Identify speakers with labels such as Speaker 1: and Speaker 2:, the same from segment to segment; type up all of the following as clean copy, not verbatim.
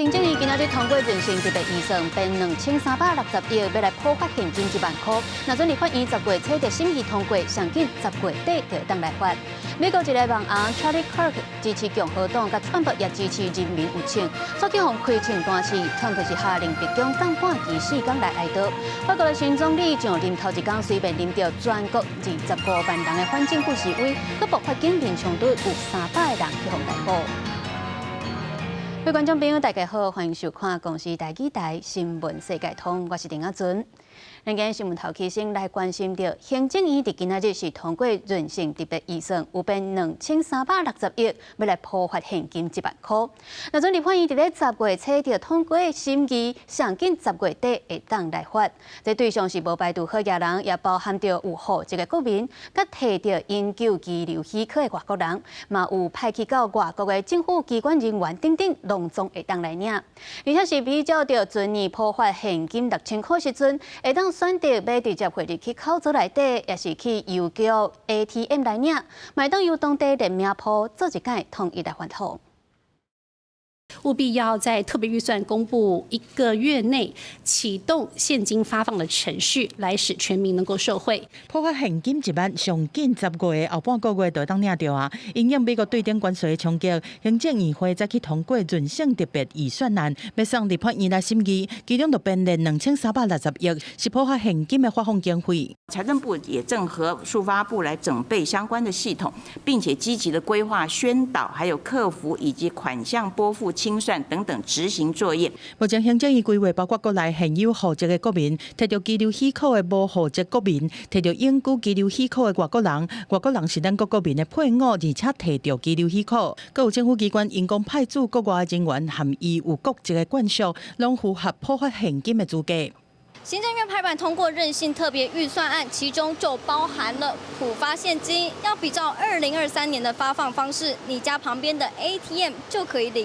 Speaker 1: 行政院今仔日通過韌性特別預算，編2360億，欲來普發現金1萬箍。若準立法院10月初就審議通過，上緊10月底就會當來發。美國一个網紅 Charlie Kirk 支持共和黨，佮川普也支持人民有槍，煞去予開槍彈死。川普是下令白宮放半旗4工來哀悼。法國的新總理上任頭一工，隨便臨著全國25萬人的反政府示威，閣爆發警民衝突，有300個人去予逮捕。各位觀眾朋友，大家好，歡迎收看《公視台語台新聞世界通》，我是丁阿尊。咱今日新聞頭起先來關心著，行政院佇今仔日是通過韌性特別預算，有編2360億，欲來普發現金1萬箍。若準立法院佇咧10月初就通過審議，上緊10月底會當來發。這對象是無排除好額人，也包含著有戶籍的國民，佮提著永久居留許可的外國人，嘛有派去到外國的政府機關人員等等，攏總會當來領。而且是比照著前年普發現金6000箍時陣，會當選擇欲直接匯入去口座內底，抑是去郵局 ATM 來領，嘛會當由當地聯名簿做一改統一來發放。
Speaker 2: 務必要在特別預算公布一個月內啟動現金發放的程序，來使全民能夠受惠。
Speaker 3: 普發現金1萬，上緊10月後半個月就會當領著啊！因應美國對頂關稅的衝擊，行政院會再去通過韌性特別預算案，欲送立法院來審議，其中就編列2360億，是普發現金的發放經費。
Speaker 4: 財政部也正和數發部來整備相關的系統，並且積極的規劃宣導，還有客服以及款項撥付清算等等執行作業。
Speaker 3: 目前行政院規劃包括國內現有戶籍的國民，提著居留許可的無戶籍國民，提著永久居留許可的外國人，外國人是咱國國民的配偶，而且提著居留許可，閣有政府機關因公派駐國外的人員含伊有國籍的眷屬，攏符合普發現金的資格。
Speaker 5: 行政院拍板通過韌性特別預算案，其中就包含了普發現金，要比照2023年的發放方式，你家旁邊的 ATM 就可以領。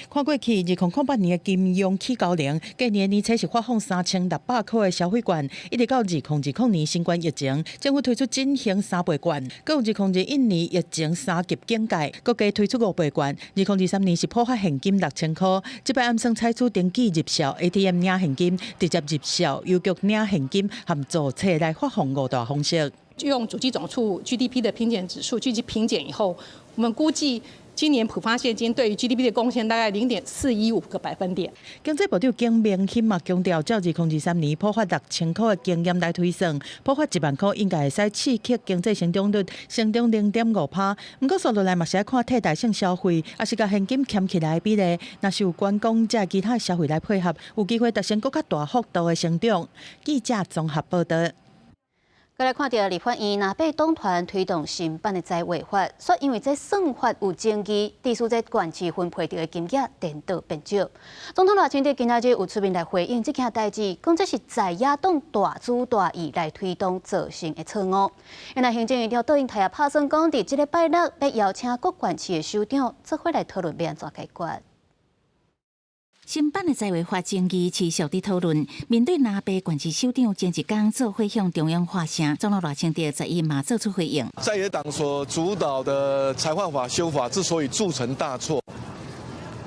Speaker 3: 看過去2008年的金融起高齡，隔年年初是發放3600箍的消費券，一直到2020年新冠疫情，政府推出振興三倍券，閣有2021年疫情三級警戒，閣加推出五倍券。2023年是普發現金6000箍，這擺按算採取登記入數 ATM 領現金，直接入數郵局領現金和做冊來發放五大方式。
Speaker 6: 用主計總處 GDP 的平減指數去平減以後，我們估計，今年普發現金對於 GDP 的貢獻大概0.415個百分點。
Speaker 3: 經濟部長景明鑫嘛強調，照2023年普發6000箍的經驗來推算，普發1萬箍應該會使刺激經濟成長率成長0.5趴。毋過紲落來嘛是愛看替代性消費，抑是共現金儉起來的比例，若是有觀光這其他消費來配合，有機會達成閣較大幅度的成長。記者綜合報道。
Speaker 1: 閣來看著立法院藍白黨團推動新版的財劃法，煞因為這算法有爭議，致使這縣市分配著的金額顛倒變少。總統賴清德今仔日有出面來回應這件代誌，講這是在野黨大主大意來推動造成的錯誤。原來行政院長卓榮泰也拍算講，佇這禮拜六欲邀請各縣市的首長做伙來討論欲按怎解決。
Speaker 7: 新版的財劃法爭議持續佇討論，面對藍白縣市首長前一工做伙向中央發聲，總統賴清德十一嘛做出回應。
Speaker 8: 在野黨所主導的財劃法修法之所以鑄成大錯，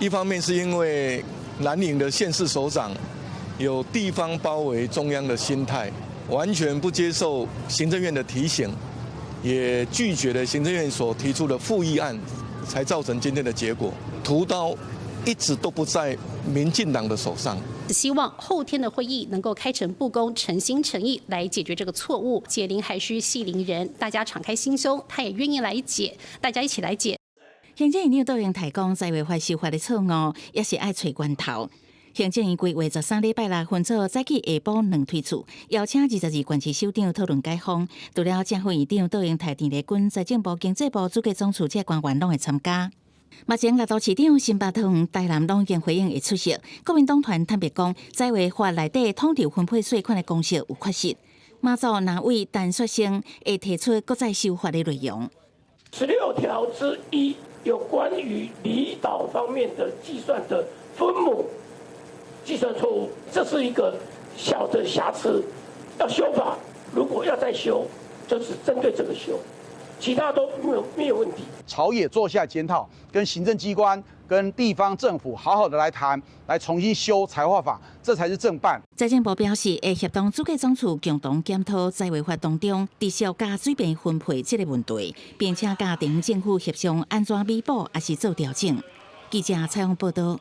Speaker 8: 一方面是因為藍營的縣市首長有地方包圍中央的心態，完全不接受行政院的提醒，也拒絕了行政院所提出的附議案，才造成今天的結果。屠刀一直都不在民進黨的手上。
Speaker 2: 希望後天的會議能夠開誠布公、誠心誠意來解決這個錯誤。解鈴還須繫鈴人，大家敞開心胸，他也願意來解，大家一起來解。
Speaker 7: 行政院長卓榮泰講，財劃法修法的錯誤，也是愛揣源頭。行政院規劃13禮拜六分組早起下晡兩推出，邀請22縣市首長討論解方。除了正副院長卓榮泰、鄭麗君、財政部、經濟部、主計總處這官員攏會參加。目前六都市長新北、桃園、台南攏已經回應會出席。國民黨團坦白講，財劃法內底統籌分配稅款的公式有缺失。馬祖藍委陳雪生會提出閣再修法的內容。
Speaker 9: 16條之一有關於離島方面的計算的分母計算錯誤，這是一個小的瑕疵，要修法。如果要再修，就是針對這個修。其他都沒有問題。
Speaker 10: 朝野坐下檢討，跟行政機關、跟地方政府好好的來談，來重新修財劃法，這才是正辦。
Speaker 7: 財政部表示，會協同主計總處共同檢討財劃法當中直屬佮水平分配這個問題，並且佮地方政府協商按怎彌補，抑是做調整。記者採訪報道。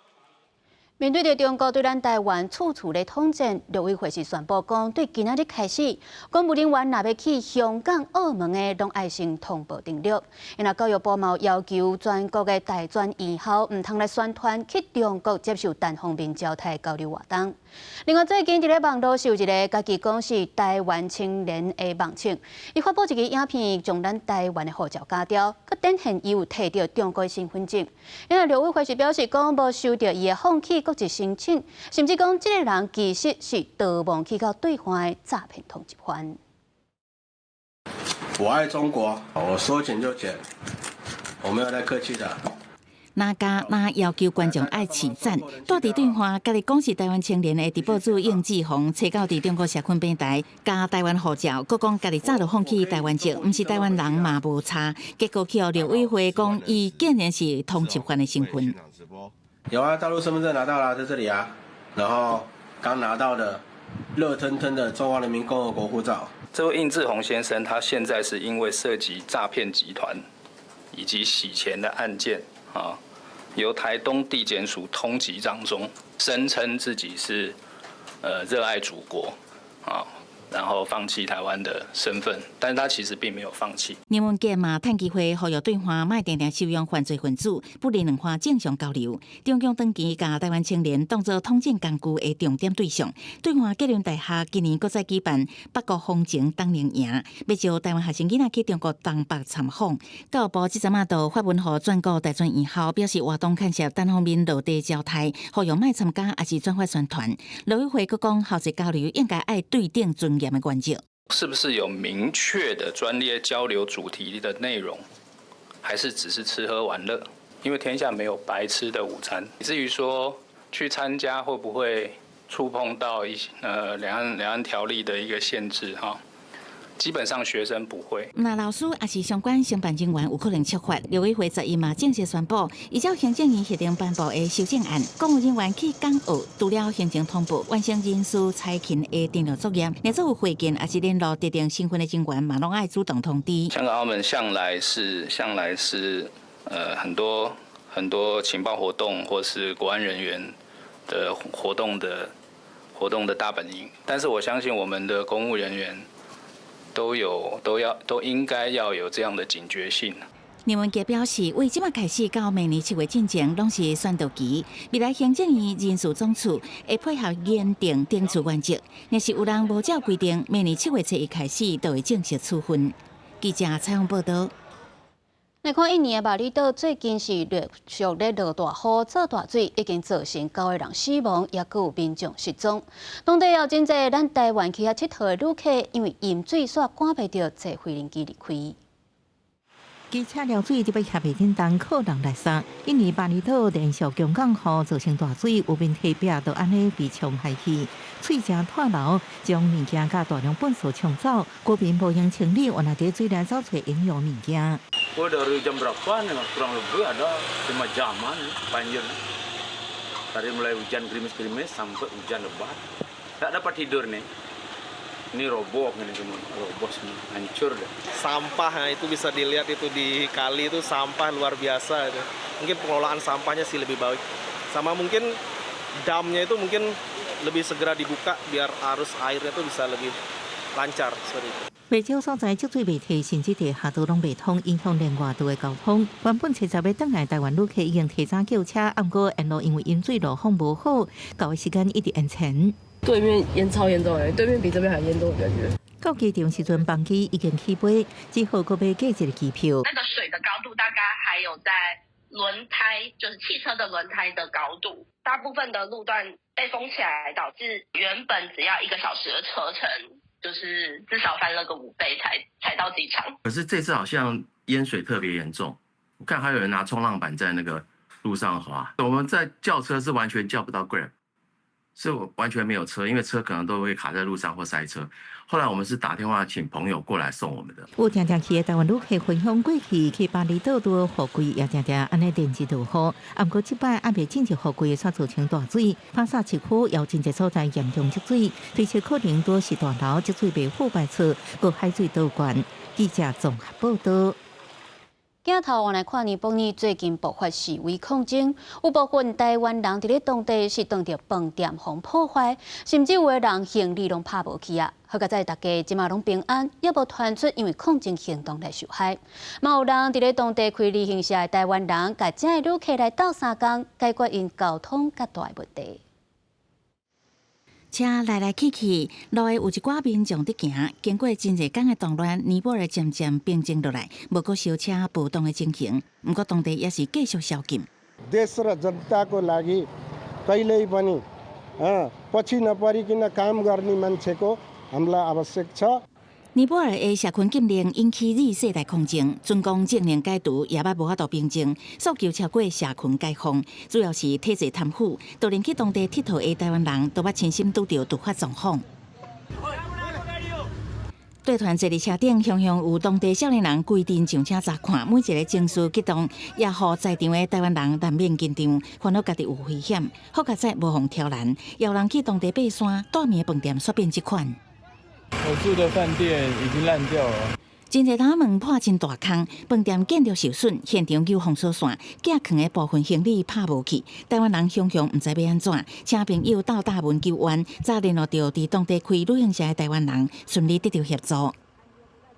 Speaker 1: 面對著中國對咱台灣處處咧統戰，陸委會是宣布講，對今仔日開始，公務人員若欲去香港、澳門的，攏愛先通報登錄。另外教育部嘛要求全國的大專院校毋通來宣傳去中國接受單方面焦態交流活動。另外，最近佇咧網路上有一个家己講是台灣青年的網紅，伊發布一个影片，將咱台灣的護照鉸掉，閣展現伊有提著中國身份證。因為陸委會是表示講，無收著伊的放棄國籍申請，甚至講這个人其實是逃亡去到對岸的詐騙通緝犯。
Speaker 11: 我愛中國，我說剪就剪，我沒有太客氣的。
Speaker 7: 哪家哪要求觀眾愛起讚，蹛佇對岸，家己講是台灣青年的直播主應志宏，揣到佇中國社群平台，共台灣護照，閣講家己早就放棄台灣籍，毋是台灣人嘛無差。結果去予陸委會講，伊竟然是通緝犯的身份。
Speaker 11: 有啊，大陸身份證拿到了，在這裡啊。然後剛拿到的熱騰騰的中華人民共和國護照。
Speaker 12: 這位應志宏先生，他現在是因為涉及詐騙集團以及洗錢的案件啊，由台東地檢署通緝當中，聲稱自己是熱愛祖國啊，然後放棄台灣的身份，但是他其實並沒有放棄。
Speaker 7: 林文傑嘛，趁機會呼籲對岸莫定定收容犯罪分子，不利兩岸正常交流。中共長期共台灣青年當作統戰工具的重點對象。對岸吉林大學今年閣再舉辦北國風情冬令營，欲招台灣學生囡仔去中國東北參訪。教育部這陣仔就發文予全國大專院校，表示活動牽涉單方面落地焦態，呼籲莫參加，抑是轉發宣傳。陸委會閣講，校際交流應該愛對等尊嚴的原則。
Speaker 12: 是不是有明確的專列交流主題的內容，還是只是吃喝玩樂？因為天下沒有白吃的午餐。至於說去參加會不會觸碰到一些兩岸條例的一個限制哈？基本上學生不會。
Speaker 7: 若老師抑是相關承辦人員有可能觸法，陸委會11嘛正式宣布，依照行政院核定頒布的修正案，公務人員去港澳，除了行程通報、完成人事差勤的登錄作業，若做有會見抑是聯絡特定身份的人員，嘛攏愛主動通知。
Speaker 12: 香港、澳門向來是很多很多情報活動或是國安人員的活動的大本營，但是我相信我們的公務人員都有都要都應該要有這樣的警覺性。
Speaker 7: 林文傑表示，為這馬開始到明年7月進前，攏是宣導期。未來行政院人事總處會配合研定懲處原則，若是有人無照規定，明年7月1日開始就會正式處分。記者採訪報道。
Speaker 1: 來看印尼的巴厘島最近是陸續咧落大雨、做大水，已經造成九個人死亡，也閣有民眾失蹤。當地有真濟咱台灣去遐𨑨迌的旅客，因為淹水煞趕袂著坐飛行機離開。
Speaker 13: 機車漏水就欲協袂叮當靠人來殺。印尼巴厘島連續強降雨造成大水，有面堤壁就按呢被沖下去，碎石脫流，將物件佮大量糞埽沖走。居民無閒清理，原來佇水內走揣營養物件。
Speaker 14: Oh, dari jam berapa nih? Kurang lebih ada 5 jaman banjir. Dari mulai hujan gerimis-gerimis sampai hujan lebat. Tak dapat tidur nih. Ini roboh ini semua, roboh semua, hancur deh.
Speaker 15: Sampah nah, itu bisa dilihat itu di kali itu sampah luar biasa itu. Mungkin pengelolaan sampahnya sih lebih baik. Sama mungkin damnya itu mungkin lebih segera dibuka biar arus airnya itu bisa lebih lancar seperti itu.
Speaker 13: 袂少所在積水袂退，甚至地下道攏袂通，影響連外道的交通。原本初十欲轉來台灣旅客已經提早叫車，毋過沿路因為淹水路況無好，到的時間一直延前。
Speaker 16: 對面淹超嚴重誒，對面比這邊還嚴重的感覺。
Speaker 13: 到機場時陣，班機已經起飛，只好閣買過一個機票。
Speaker 17: 那個水的高度大概還有在輪胎，就是汽車的輪胎的高度。大部分的路段被封起來，導致原本只要1個小時的車程，就是至少翻了個5倍才到機場。
Speaker 18: 可是這次好像淹水特別嚴重，我看還有人拿衝浪板在那個路上滑。我們在叫車是完全叫不到 Grab，是完全沒有車，因為車可能都會卡在路上或塞車。後來我們是打電話請朋友過來送我們的。
Speaker 13: 有定定去的台灣旅客分享過去去巴厘島拄雨季，也定定按呢連日落雨。毋過這擺猶未進入雨季，煞造成大水。帕薩市區有真濟所在嚴重積水，推測可能多是大樓積水袂好排出，閣海水倒灌。記者綜合報道。
Speaker 1: 鏡頭換來看尼泊爾最近爆發示威抗爭，有部分台灣人佇咧當地是當著飯店予破壞，甚至有的人行李攏拍無去啊！好佳哉大家這馬攏平安，猶無傳出因為抗爭行動來受害。嘛有人佇咧當地開旅行社的台灣人，共遮的旅客來鬥相共，解決𪜶交通較大的問題。
Speaker 7: 車來來去去，路的有一寡民眾佇行，經過真濟工的動亂，尼泊爾漸漸平靜落來，無閣燒車暴動的情形。毋過當地也是繼續宵禁。
Speaker 19: देश र जनताको लागि कहिल्यै पनि पछि नपरिकन काम गर्ने मान्छेको हामीलाई आवश्यक छ。
Speaker 7: 尼泊爾的社群禁令引起二世代抗爭，準講政令解除也猶無法度平靜，訴求超過社群解放，主要是體制貪腐，就連去當地𨑨迌的台灣人都捌親身拄著突發狀況。隊團坐佇車頂，雄雄有當地少年人規陣上車查看，每一个情緒激動，也予在場的台灣人難免緊張，煩惱家己有危險。好佳哉無予挑攔，有人去當地爬山，蹛暝的飯店煞變這款。
Speaker 20: 我住的飯店已經爛掉了。
Speaker 7: 真濟窗門破真大空，飯店建築受損，現場有封鎖線，寄囥的部分行李拍無去。台灣人雄雄毋知欲按怎，請朋友鬥大門求援，才聯絡著佇當地開旅行社的台灣人，順利得著協助。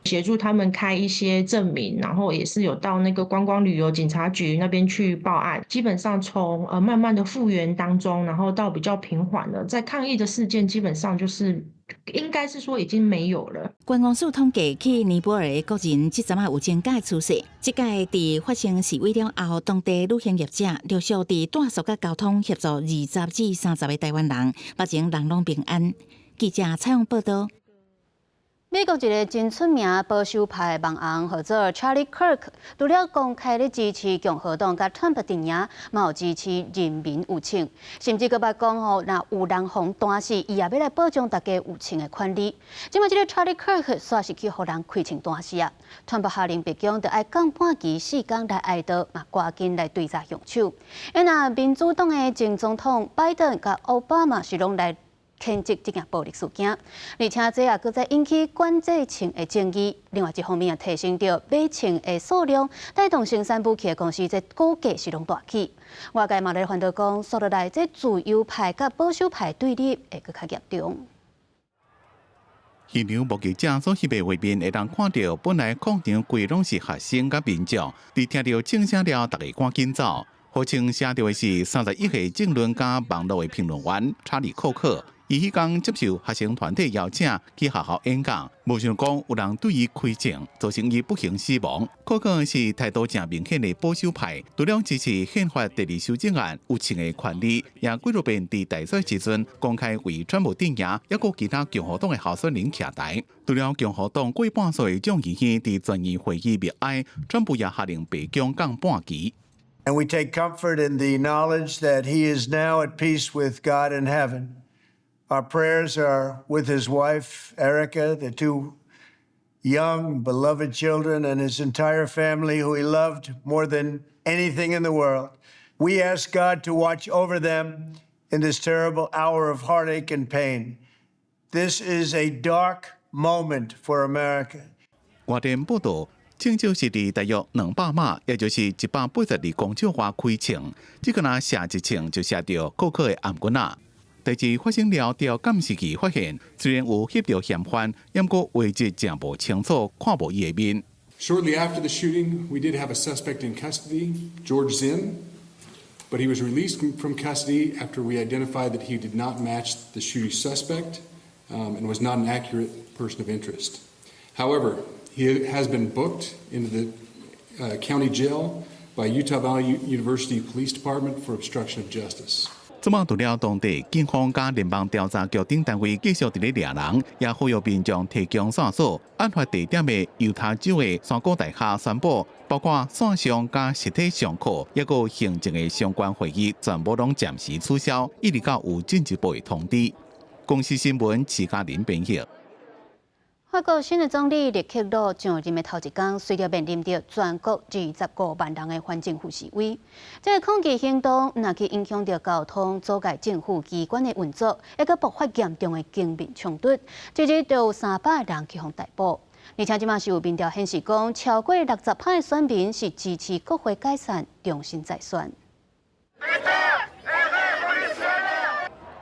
Speaker 21: 協助他們開一些證明，然後也是有到那個觀光旅遊警察局那邊去報案。基本上從慢慢的復原當中，然後到比較平緩了，在抗議的事件基本上就是應該是說已經沒有了。
Speaker 7: 觀光署統計，去尼泊爾的國人這陣仔有增加的趨勢。這屆佇發生示威了後，當地旅行業者陸續佇住宿佮交通協助20至30個台灣人，目前人攏平安。記者採訪報道。
Speaker 1: 美國一个真出名保守派網紅，號做 Charlie Kirk，除了公開咧支持共和黨佮川普陣營，嘛有支持人民有槍，甚至閣捌講吼，若有人予彈死，伊也欲來保障大家有槍的權利。這馬這个 Charlie Kirk 煞是去予人開槍彈死啊！川普下令白宮著愛降半旗4工來哀悼，嘛趕緊來追查兇手。若民主黨的前總統拜登佮奧巴馬是攏來譴責這件暴力事件，而且這也閣再引起管制槍的爭議。另外一方面也提升著買槍的數量，帶動生產武器的公司這股價是攏大起。外界嘛咧煩惱講，紲落來這自由派佮保守派對立會閣較嚴重。
Speaker 22: 現場目擊者所翕的畫面會當看著，本來廣場規攏是學生佮民眾，佇聽著槍聲了，逐家趕緊走。號稱射著的是31歲政論家網路的評論員查理寇克。伊彼工接受學生團體邀請去學校演講，無想講有人對伊開槍，造成伊不幸死亡。寇克是態度誠明顯的保守派，除了支持憲法第二修正案有槍的權利，也幾若遍佇大選時陣公開為川普陣營，抑閣其他共和黨的候選人徛台。除了共和黨過半數的眾議院佇全院會議默哀，川普也下令白宮降半旗。
Speaker 23: And we take comfort in the knowledge that he is now at peace with God in heaven. Our prayers are with his wife, Erika, the two young, beloved children, and his entire family, who he loved more than anything in the world. We ask God to watch over them in this terrible hour of heartache and pain. This is a dark moment for America.
Speaker 22: 外電報道，槍手是佇大約200碼，也就是182公尺外開槍，這个若射一槍就射著寇克的頷頸仔。代誌發生了，著監視器發現，雖然有翕著嫌犯，毋過畫質誠無清楚，看無伊的面。
Speaker 24: Shortly after the shooting, we did have a suspect in custody, George Zinn, but he was released from custody after we identified that he did not match the shooting suspect and was not an accurate person of interest. However, he has been booked into the county jail by Utah Valley University Police Department for obstruction of justice.
Speaker 22: 這馬除了當地警方佮聯邦調查局等單位繼續佇咧掠人，也呼籲民眾提供線索。案發地點的猶他州的山谷大廈宣布，包括線上佮實體上課，抑閣行政的相關會議，全部攏暫時取消，一直到有進一步的通知。公視新聞徐嘉玲編譯。
Speaker 1: 法國新的總理勒克魯上任的頭一工，隨著面臨著全國25萬人的反政府示威，這個抗議行動若去影響著交通、阻礙政府機關的運作，抑閣爆發嚴重的警民衝突，這日就有300人去予逮捕。而且這馬是有民調顯示講，超過60%的選民是支持國會解散，重新再選。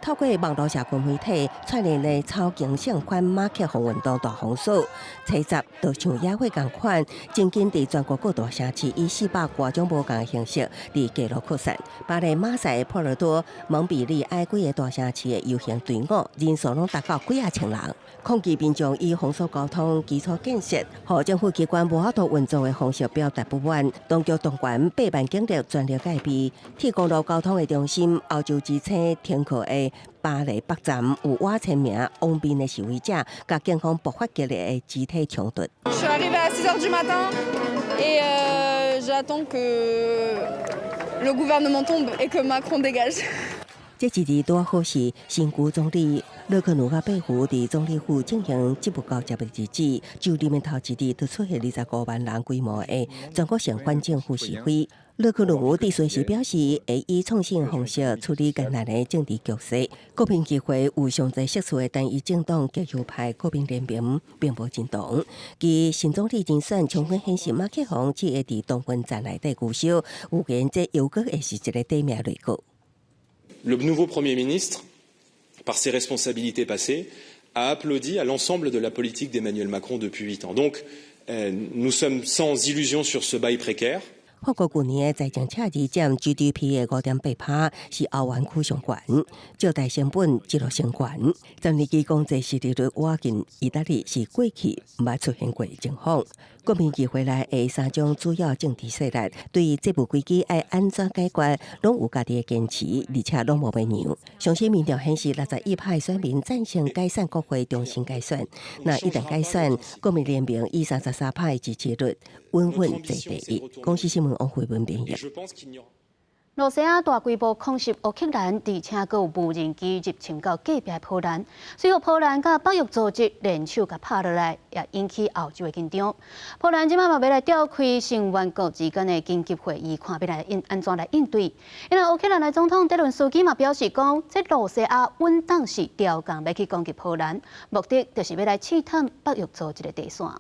Speaker 3: 透過網路社群媒體串聯的超強性反馬克宏運動大封鎖，吹襲就像野火仝款，真緊佇全國各大城市以400多種無仝的形式佇街路擴散。巴黎、馬賽、波爾多、蒙彼利埃幾個大城市的遊行隊伍人數攏達到幾仔千人。抗議民眾以封鎖交通、基礎建設、予政府機關無法度運作的方式表達不滿。當局動員8萬警力全力戒備，鐵公路交通的中心歐洲之星停靠的巴黎北站有倚千名王面的示威者，佮警方爆發激烈的肢體衝突。
Speaker 4: Je suis arrivée à 6 heures du matin et j'attends que le gouvernement tombe et que Macron dégage.
Speaker 3: 這一日拄好是新舊總理勒克努佮貝胡佇總理府進行職務交接的日子，就任的頭一日就出現25萬人規模的全國性反政府示威。勒克努佇隨時表示，會以創新方式處理艱難的政治局勢。國民議會有上濟席次的單一政黨極右派國民聯盟並無認同。其新總理人選充分顯示馬克宏只會佇同溫層內底勾銷，預言這猶閣會是一個短命內閣。
Speaker 5: Le nouveau Premier ministre, par ses responsabilités passées, a applaudi à l'ensemble de la politique d'Emmanuel Macron depuis 8 ans. Donc, nous sommes sans illusion sur ce bail précaire.
Speaker 3: 法國舊年的財政赤字佔 GDP 的5.8%，是歐元區上懸，借貸成本一路升懸。10年期公債殖利率倚近意大利是過去毋捌出現過的情況。國民議會內的三種主要政治勢力對債務危機愛按怎解決，攏有家己的堅持，而且攏無欲讓。上新民調顯示，61%選民贊成解散國會，重新改選。若一旦改選，國民聯盟以33%的支持率穩穩坐第一。公視新聞王慧文編譯。
Speaker 1: 羅西亞大規模空襲烏克蘭，而且閣有無人機入侵到隔壁波蘭，隨予波蘭佮北約組織聯手共拍落來，也引起歐洲的緊張。波蘭這馬嘛欲來召開成員國之間的緊急會議，看欲來應按怎來應對。因為烏克蘭的總統澤倫斯基嘛表示講，這羅西亞穩當是刁工欲去攻擊波蘭，目的就是欲來試探北約組織的底線。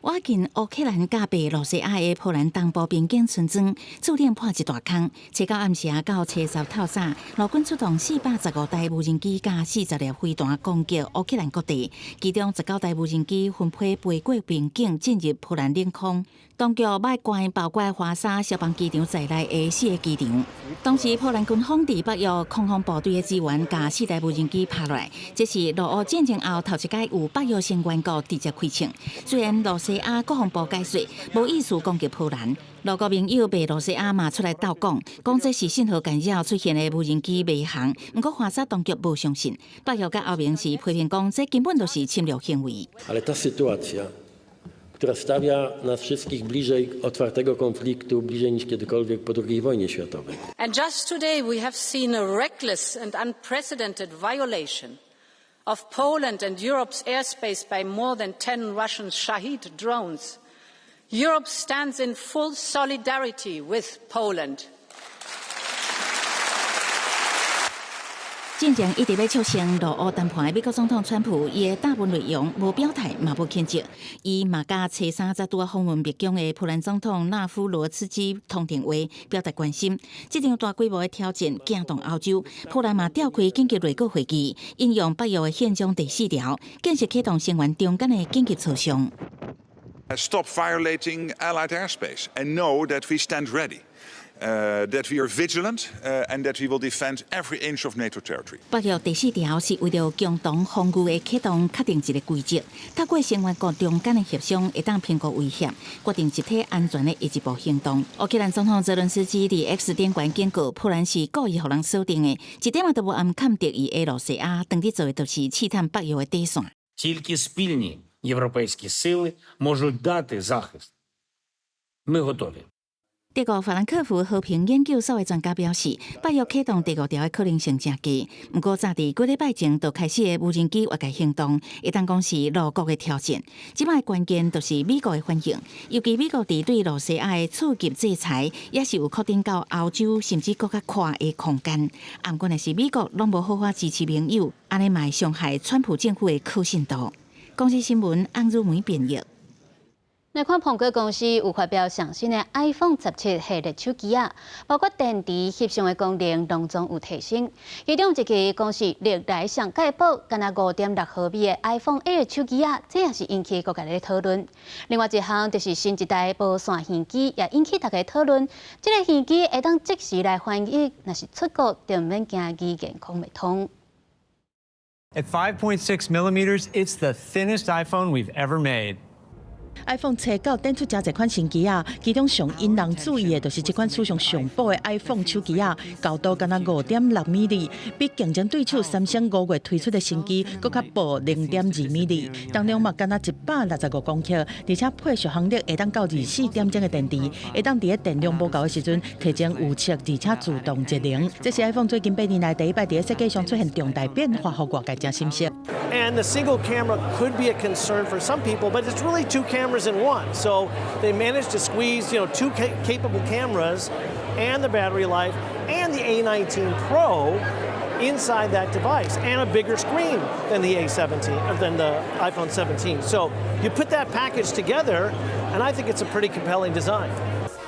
Speaker 7: 倚近烏克蘭佮白羅西亞的波蘭東部邊境村莊，注定破一大空。初九暗時到初十透早，陸軍出動415台無人機佮40粒飛彈攻擊烏克蘭各地，其中19台無人機分批飛過邊境進入波蘭領空。當局欲關包括華沙消防機場在內的四個機場。當時波蘭軍方佇北約空防部隊的支援，共四台無人機拍落來，這是俄烏戰爭後頭一擺有北約成員國直接開槍。雖然羅西亞國防部解釋無意思攻擊波蘭，俄國盟友白羅西亞嘛出來鬥講，講這是信號干擾出現的無人機迷航。毋過華沙當局無相信，北約佮歐盟是批評講這根本就是侵略行為。
Speaker 6: Ale ta sytuacja, która stawia nas wszystkich bliżej otwartego konfliktu, bliżej niż kiedykolwiek po II wojnie światowej.
Speaker 25: And just today we have seen a reckless and unprecedented violation of Poland and Europe's airspace by more than 10 Russian Shahed drones. Europe stands in full solidarity with Poland.
Speaker 7: 進前一直欲促成俄烏談判的美國總統川普，伊的答問內容無表態，嘛無譴責。伊嘛佮初三才拄仔訪問白宮的波蘭總統納夫羅茨基通電話，表達關心。這場大規模的挑戰驚動歐洲，波蘭嘛召開緊急內閣會議，引用北約的憲章第四條，正式啟動成員中間的緊急磋商。
Speaker 26: Stop violating Allied airspace and know that we stand ready.
Speaker 2: That we are vigilant and that we will defend every inch of NATO territory.
Speaker 7: 北約第四條是為著共同防禦的啟動確定一个規則，透過成員國中間的協商，會當評估威脅，決定集體安全的下一步行動。烏克蘭總統澤倫斯基佇 X 頂懸警告，波蘭是故意予人鎖定的，一點仔都無暗崁敵意的俄羅斯亞，當佇做的就是試探北約的底線。
Speaker 8: Тільки спільні європейські сили можуть дати захист. Ми готові.
Speaker 7: 德國法蘭克福和平研究所的專家表示，北約啟動第五條的可能性誠低。毋過，早佇幾禮拜前就開始的無人機越界行動，會當講是露骨的挑戰。這擺關鍵就是美國的反應，尤其美國佇對羅西亞的次級制裁，也是有擴展到歐洲，甚至閣較闊的空間。毋過，若是美國攏無好好支持盟友，按呢嘛會傷害川普政府的可信度。公視新聞安如梅編譯。
Speaker 1: 來看蘋果公司有發表上新的 iPhone 17系列手機仔，包括電池、翕相的功能，攏總有提升。其中一支講是歷來上蓋薄，干焦5.6毫米的 iPhone Air 手機仔，這也是引起各界的討論。另外一項就是新一代無線耳機，也引起大家討論。這个耳機會當即時來翻譯，若是出國就毋免驚語言講袂通。
Speaker 9: At 5.6 millimeters, it's the thinnest iPhone we've ever made.
Speaker 10: iPhone 19展出誠濟款新機仔，其中上引人注意的，就是這款史上上薄的 iPhone 手機仔，厚度干焦5.6米，比競爭對手三星5月推出的新機閣較薄0.2米。重量嘛干焦165公克，而且配續航力會當到24點鐘的電池，會當佇咧電量無夠的時陣提前預測，而且自動節能。這是 iPhone 最近8年來第一擺佇咧設計上出現重大變化，予外界誠欣賞。
Speaker 11: And the single camera could be a concern for some people, but it's really two cameras in one. So they managed to squeeze two capable cameras and the battery life and the A19 Pro inside that device and a bigger screen than the A17, than the iPhone 17. So you put that package together, and I think it's a pretty compelling design.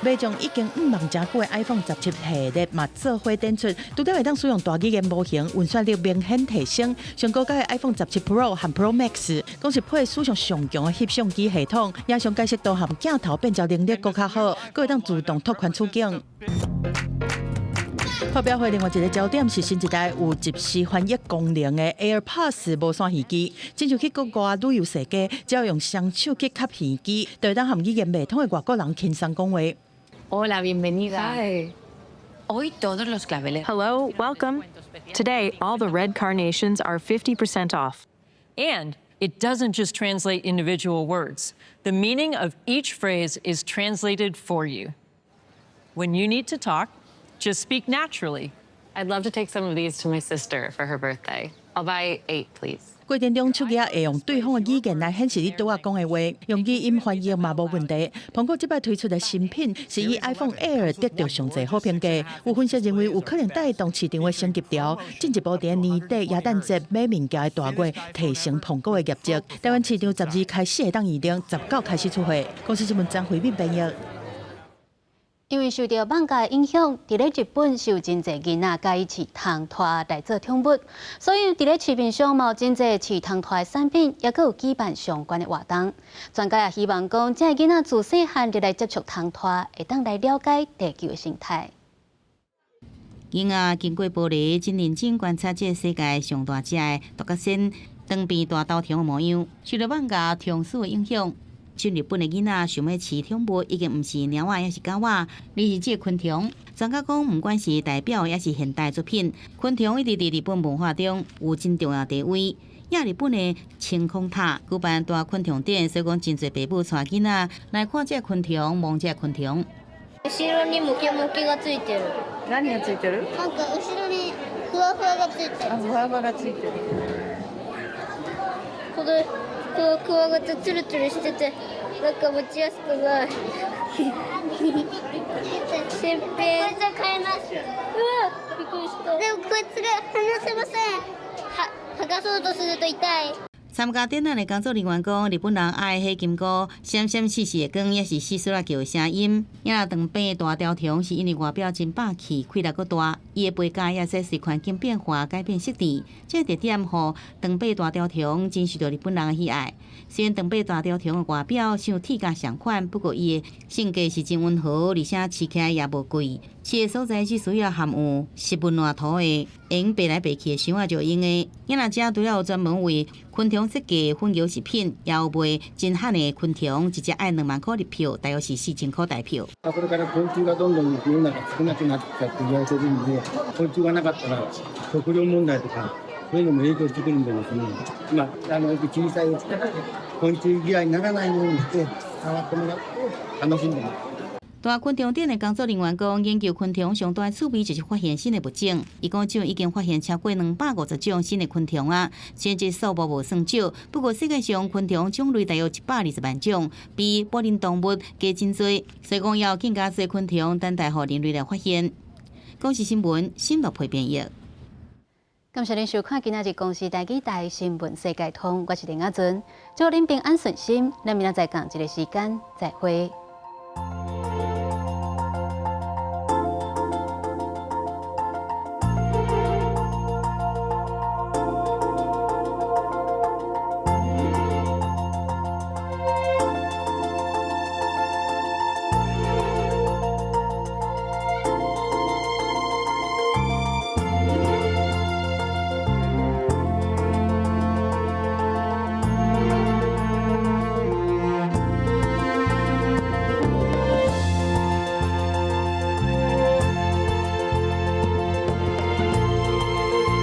Speaker 10: 賣將已經五望誠久的 iPhone 17系列嘛做伙展出，除了會當使用大語言模型，運算力明顯提升。上高階的 iPhone 17 Pro 和 Pro Max，講是配史上上強的翕相機系統，影像解析度和鏡頭變焦能力閣較好，閣會當自動拓寬取景。發表會另外一個焦點是新一代有即時翻譯功能的 AirPods 無線耳機，親像去國外旅遊踅街，只要用雙手去吸耳機，就會當和語言袂通的外國人輕鬆講話。
Speaker 26: Hola, bienvenida. Hi. Hoy todos los claveles.
Speaker 27: Hello, welcome. Today, all the red carnations are 50% off.
Speaker 28: And it doesn't just translate individual words. The meaning of each phrase is translated for you. When you need to talk, just speak naturally.
Speaker 16: I'd love to take some of these to my sister for her birthday. I'll buy eight, please.
Speaker 10: 過程中，手機仔會用對方的語言來顯示你拄仔講的話，用語音翻譯嘛無問題。蘋果這擺推出的新品是以 iPhone Air 得著上濟好評價，有分析認為有可能帶動市場的升級潮，進一步佇年底耶誕節買物件的大月提升蘋果的業績。台灣市場12開始會當預訂，19開始出貨。公視新聞張惠敏編譯。
Speaker 1: 因為受著艋舺影響，佇咧日本是有真濟囡仔佮意飼蟲豸來做寵物，所以佇咧市面上嘛有真濟飼蟲豸的產品，抑閣有舉辦相關的活動。專家也希望講，這个囡仔自細漢就來接觸蟲豸，會當來了解地球的生態。
Speaker 7: 囡仔經過玻璃，真認真觀察這个世界上大隻的獨角仙長臂大兜蟲的模樣，受著艋舺蟲鼠的影響。全日本的囡仔想欲飼寵物，已經毋是貓仔，抑是狗仔，而是這个昆蟲。專家講，毋管是代表抑是現代作品，昆蟲一直佇日本文化中有真重要地位。亞日本的晴空塔舉辦大昆蟲展，所以講真濟爸母帶囡仔來看這个昆蟲，摸這个昆蟲。
Speaker 29: 後ろにモキモキがついてる。
Speaker 4: 何がついてる？
Speaker 29: なんか後ろにふわふわがついてる。
Speaker 4: あ、ふわふわがついてる。
Speaker 29: これこのクワガタツルツルしてて、なんか持ちやすくない。先輩。こいつは買います。うわ、びっくりした。でもこいつが離せません。は、剥がそうとすると痛い。
Speaker 7: 參加展覽的工作人員講，日本人愛黑金菇，閃閃爍爍的光，抑是細細仔叫的聲音。也長臂大雕蟲是因為外表真霸氣，氣力閣大，伊的背鰭也會隨環境變化改變設定。這個特點，予長臂大雕蟲真受著日本人的喜愛。雖然長臂大雕蟲的外表像鐵甲仝款，不過伊的性格是真溫和，而且飼起來也無貴。飼的所在只需要含有食物爛塗的，會用爬來爬去的箱仔就用的。𪜶仔遮除了有專門為昆蟲設計粉蚧食品，也有賣真罕的昆蟲，一隻愛2萬箍日票，大約是4000箍台票。
Speaker 12: これから昆虫がどんどん世の中少なくなってきたって言われてるんで、昆虫がなかったら食料問題とかそういうのも影響してくるんでですね。まあ小さいうちから昆虫嫌いにならないようにして触ってもらって楽しんでもらう。
Speaker 7: 大昆蟲展的工作人員講，研究昆蟲上大趣味就是發現新的物種。伊講，這已經發現超過250種新的昆蟲啊，雖然這數目無算少，不過世界上昆蟲種類大約120萬種，比哺乳動物加真濟，所以講猶有更加濟昆蟲等待予人類來發現。公視新聞，新樂配編譯。
Speaker 1: 感謝您收看今仔日公視台語台新聞世界通，我是林阿尊，祝您平安順心，咱明仔載仝一个時間再會。